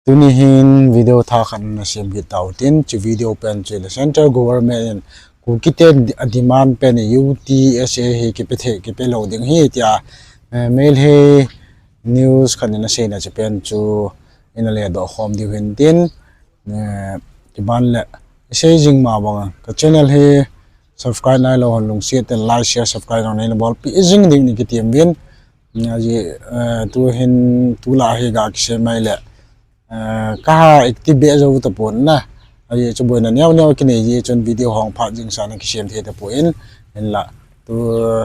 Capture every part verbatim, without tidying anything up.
Tuni hin video thah khat ana sem kit tau tin, chu video pen chu le Central Government in Kuki te a demand pen U T S A hi kipe thei, kipe lou ding ahi tia, eh, Meitei news khat in asei na chu pen chu ina le doh khom diu hin tin, eh, kiban le sei jing ma bang ka channel hi subscribe nai lou hon lungset in like, share, subscribe nang nei na bol pi jing ding ni kitem vin. Aji, eh, tu hin, tu la hi ga kisem mai le, eh, ka ha active be jou tapon na. Aji chu boina neo neo kinei ji chun video hong phat jing sa na kisem thei tapon in la. Tu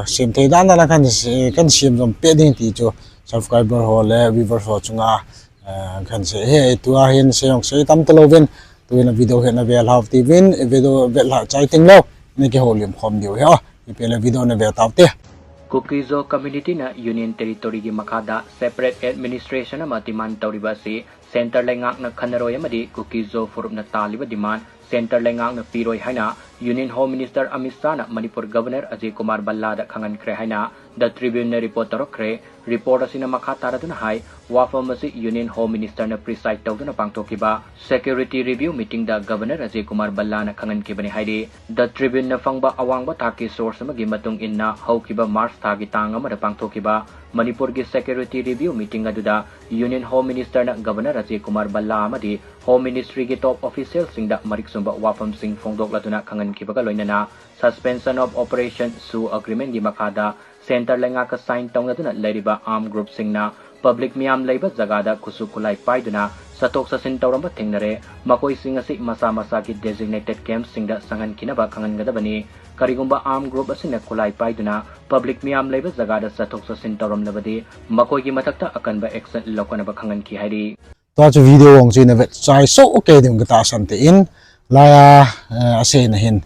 sem thei dan dan a kan se-, kan sem jom pe ding ti chu subscriber ho le viewers ho chunga, eh, kan sei e. Tua hin sei jong sei tam talou vin. Tu hin a video hin a ve lhau ti vin, video ve lha chai ting lou. Ni kihoulim khom diu hi o. Ipi le video na ve tau te. Kuki-Zo community na Union Territory gi makha da separate administration ama demand tauva si Centre leingakna khanaroi amadi Kuki-Zo furupna taliva demand Centre leingakna piroi haina Union Home Minister Amit Shah na Manipur Governor Ajay Kumar Bhalla da khangan kre haina The Tribune na report taro kre. Report asina makha tara duna hai, wafam asi Union Home Minister na preside tauduna pangtho kiba security review meeting da Governor Ajay Kumar Bhalla na khangan kibani haidi. The Tribune na fangba awangba thaki source amagi matung inna hou kiba March thagi tang amada pangtho kiba Manipur gi security review meeting aduda Union Home Minister na Governor Ajay Kumar Bhalla amadi Home Ministry gi top official sing da marik sumba wafam sing phongdok laduna khangan kiba ka loinana Suspension of Operation SoO Agreement gi makha da Centre leingakna sign tauna duna leiriba armed group singna public miyam leiba jaga da khusu khulai paiduna sathok sasin tauramba thengnare, makoi sing asi masa masa ki designated camp sing da sangan khinaba khangan gadabani. Karigumba armed group asina khulai paiduna public miyam leiba jaga da sathok sasin tauram labadi, makoi ki mathakta akanba action lokanaba khangan ki haidi. Tua chu video ong chu ina vet chai so okay ding kata san te in laya, eh, asei na hin,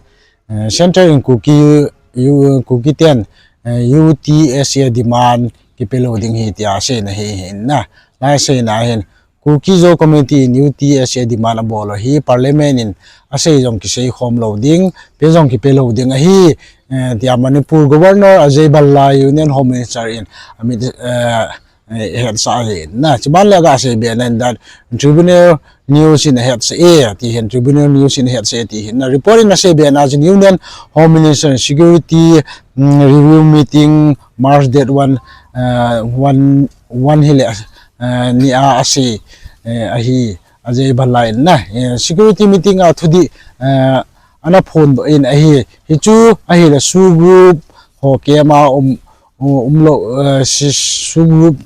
eh, Centre in Kuki, U-, Kuki ten, eh, U T S A demand kipe lou ding hi tia asei na hi hin na. Laya asei na hin Kuki-Zo community in U T S A demand abol hi Parliament in asei jong kisei khom lou ding, pe jong kipe lou ding ahi, eh, tia Manipur Governor Ajay Bhalla Union Home Minister in Amit, eh, eh, hetsah ahi na. Chuban le aga sei be na in that Tribune News in hetsah e, ti hin Tribune News in hetsah e, ti hin na report in asei be na chin Union Home Minister Security, mm, review meeting March date one, eh, one, one hile, eh, ni a asei, eh, ahi Ajay Bhalla in na, eh, security meeting a thudi, eh, ana phondoh in ahi, hichu ahile SoO group ho camp a um, um lou, eh, si-, SoO group,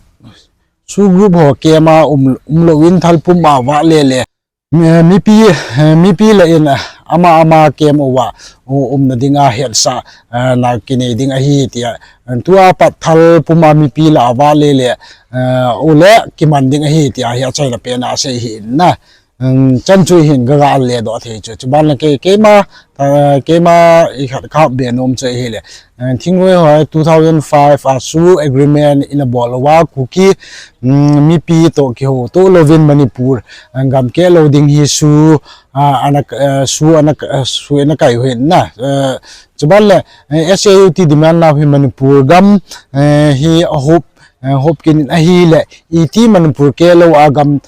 SoO group ho camp a um, um lou in thalpum a vah lele. Mi-, mipi, eh, mipi le in, eh, ama ama camp uva, u-, umna dinga hetsah, eh, na kinei ding ahi tia. Tua pat thalpum a mipi la avah lele, eh, u le kiman ding ahi tia hi achaina pen a asei hi in na. Um, chan chu hin gaga le doh thei chu. Chuban le kei, keima, eh, keima i khat kap be nom chu hile. Eh, thingnoi ho two thousand five a SoO agreement ina bol uva Kuki, mm, mipi to kihouto louvin Manipur, eh, gam keh lou ding hi SoO, ah, ana, eh, SoO ana, eh, SoO ana kai u hin na. Eh, chuban le, eh, S A U T demand nau hi Manipur gam, eh, hi ahop, eh, hop kit in ahile, iti Manipur keh lou a gam,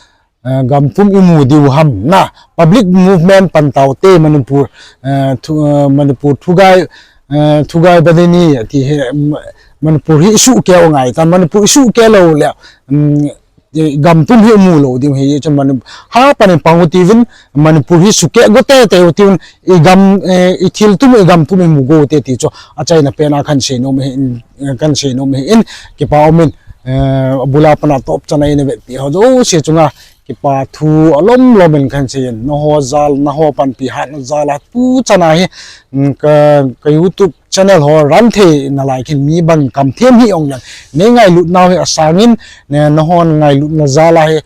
eh, gam pum imu diu ham na. Public movement pan taute Manipur, eh, thu-, eh, Manipur thugai, eh, thugai badeni ti hi, mm, Manipur hi isuh keh u ngai ta, Manipur isuh keh lou le, mm, eh, gam pum hi imu lou diu hi, chun Mani-, ha panin pang u tivin, Manipur hi sukeh go tete u tivin, i gam, eh, i thil tum, i gam tum imu go te ti chu, achaina pen a kan sei nom hi in, eh, kan sei nom hi in, kipa um in, eh, abula pana top chana in vetpi ho jouse chunga, kipa thu alom lom in kan sei in, naho jal, naho panpi hatna jal a tu chana hi, mm, ka, ka YouTube channel ho run thei nalai khin mi bang kam them hi ong lang. Nei ngailut nau hi asang in, ne, nahon ngailutna jal a hi,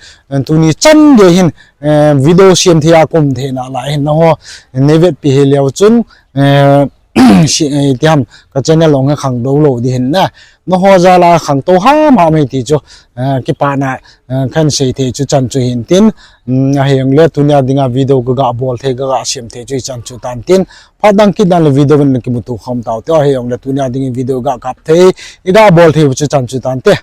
tuni chan gei hin, eh, video sem thei a kum thei nalai hin, naho nei vetpi hi leu chun, eh, si, eh, ti ham, ka channel ong hi khangtou lou di hin na. Naho jal a khangtou ham ham hi ti chu, eh, kipana, eh, kan sei thei chu chan chu hin tin, mm, ahi ong le tunia dinga video ka ga bol thei, ka ga sem thei chu i chan chu tan tin, phat dang kit dan le video in kimuto khom taute, ahi ong le tunia ding video ga kap thei, i ga bol thei chu chan chu tan te.